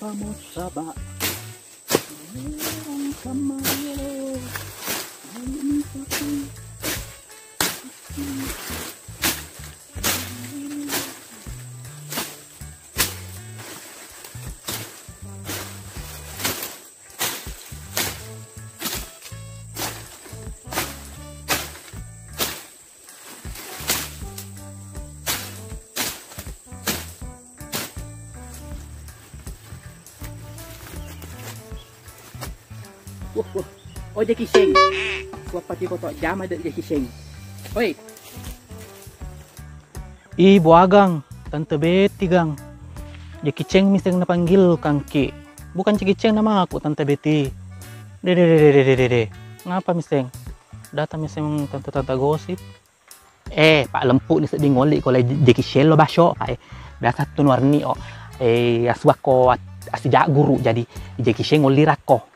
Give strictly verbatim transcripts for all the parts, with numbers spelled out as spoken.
Pamosaba. Merang kamayo. Ini tapi. Wah, wah. Oh, Jackie Chan. Wah, pati koto jama de Jackie Chan. Oi. Ih, buagang, Tante Betty, Gang. Jackie Chan miseng napanggilkangki. Bukan Jackie Chan namaku, Tante Betty. De, de, de. Ngapa miseng? Datang miseng tante-tante gosip. Eh, Pak Lempu ni sedding ngolli ko le Jackie Chan lo basyo, Pak, eh. Biasa tu nuarni, oh. Eh, asuakko at-, asijak guru, jadi Jackie Chan ngolli rakko.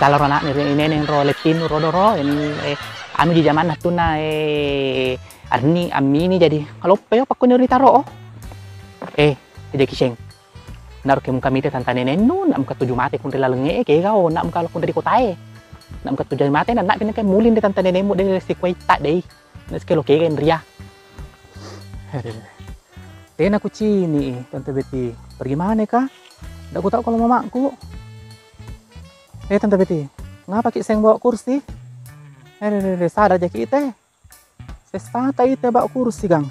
Kala ro anakni, re-, neneng ro, lettin ro, doro, en-, eh, anu ji jamanna tuna, eh, arni, ammini, jadi maloppe yo pakkuni ri taro, oh. Eh, Jackie Chan. Naro ke muka mite tanta nenennu, nak muka tuju mate kunri lalengnge, eh, kega, oh, nak muka kunri kotae. Nak muka tuju mate, nak, nak pinake muling de tanta nenenmu de sikuai tak dei. Nak sekelo kega enria. Tena kucini, Tante Betty. Pergi mana kah? Ndak ku tahu kalau mamaku. Eh, Tante Betty, ngapa ki seng bawa kursi? Eh, re, re, re, sadar jaki ite. Sessata ite bawa kursi, Gang.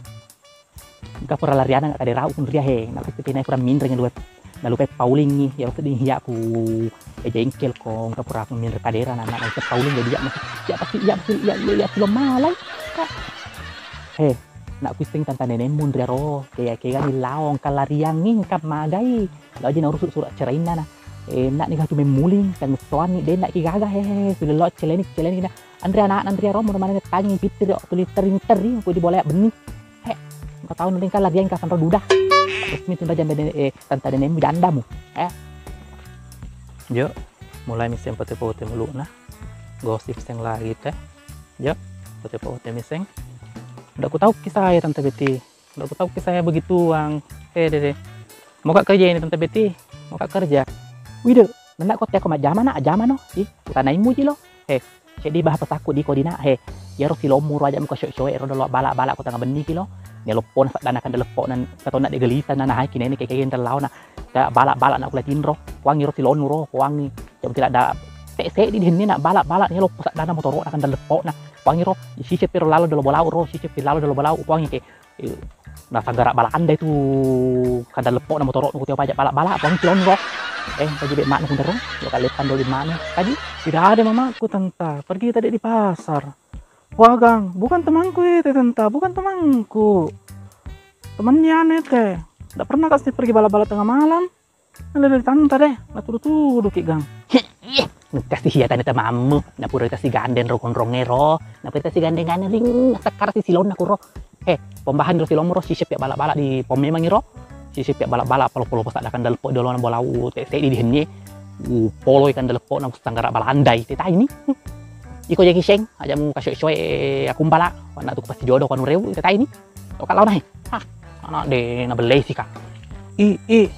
Engka pura lariana nggak kaderau kunria he. Nak pasti pinai kurang minreng dua. Nalupai paulingi, ya sedding hiya ku e jengkel ko engka pura minreng kadera anak, nak pauling jadi ya masih, ya pasti, ya pasti, ya, ya, ya, silong malai. He, nak kuisseng tanta neneng munria ro. Kega, kega ni lao engka lariangi, engka magai. Lao aja naurusu surat cerainna na. Eh, nak ni gatu memmuling, tangettoanni, de nak ki gaga, he, he, he, sudah lo celenik, celenik na. Anre anak, anre ro, mun maneng tangi pitti ro, tuli teri, teri, ku di boleh benih. He, engka tau nuling kan lariang ka sanro duda. Terus mi tunda janda, eh, tanta nenengmu jandamu. Eh. Jo, mulai miseng pote-pote mulukna. Gosip seng lagi teh. Jo, pote-pote miseng. Ndak ku tau kisah ya Tante Betty. Ndak ku tau kisah ya begituang. Eh, deh, deh. Mau kak kerja ini Tante Betty? Mau kak kerja? Wide, nenek kau tiap kau majama nak, ajama no. Ih, utanaimu ji lo. Eh, seddi bah pesaku di kodina. He, iyaro silommu ro aja muka syoe-syoe ro dolo bala-bala ko tengah benni ki lo. Neloppona saddana kanda leppona, katonna de gelisa na nahai kinene keke gendel laona. Ka bala-bala na kula tinro, kuangi ro silonnu ro, kuangi. Jam tidak ada sek-sek di henni na bala-bala neloppo saddana motoro na kanda leppona. Kuangi ro, sisep ro lalo dolo bolau ro, sisep lalo dolo bolau, kuangi ke. Eh, nasanggara balanda itu kanda leppona motoro nu kutio pajak bala-bala, kuangi silonnu ro. Eh, kaji bek maknu kundaro, lo kalepan doli maknu. Kaji? Tidak ada mamaku, Tanta. Pergi tadi di pasar. Wah, Gang, bukan temanku itu, Tanta, bukan temanku. Temannya anu teh. Ndak pernah kasih pergi bala-bala tengah malam. Lele Tanta deh, natudu-tudu ki, Gang. Ih, kasih ya tadi temanmu. Napura kasih gandeng ro konrongero. Napura kasih gandeng-gandeng ring sekarang si silonna kuro. Eh, pembahan ro silommu ro, sisep ya bala-bala di pom memang iro. Sisep ya bala-bala polo-polo pesak dakan daleppo dolo na bolau tese di dihenni. U polo ikan daleppo na sanggara balandai. Teta ini. Iko jaki seng, aja mu kasyo-syoe aku mbala. Wana tu pasti jodoh kanu reu, teta ini. Oka lao nai. Hah, anak de na bellei sika. Ih, ih.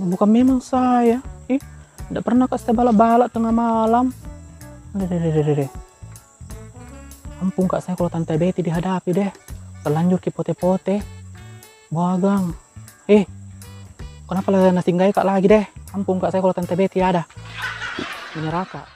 Bukan memang saya. Ih, ndak pernah kasih bala-bala tengah malam. Deh, deh, deh, deh, deh. Ampun kak saya kalau Tante Betty dihadapi deh. Terlanjur ki pote-pote. Bagang. Eh, kenapa lah nasinggai kak lagi deh? Ampun kak saya kalau Tante Betty ada. Menyerah kak.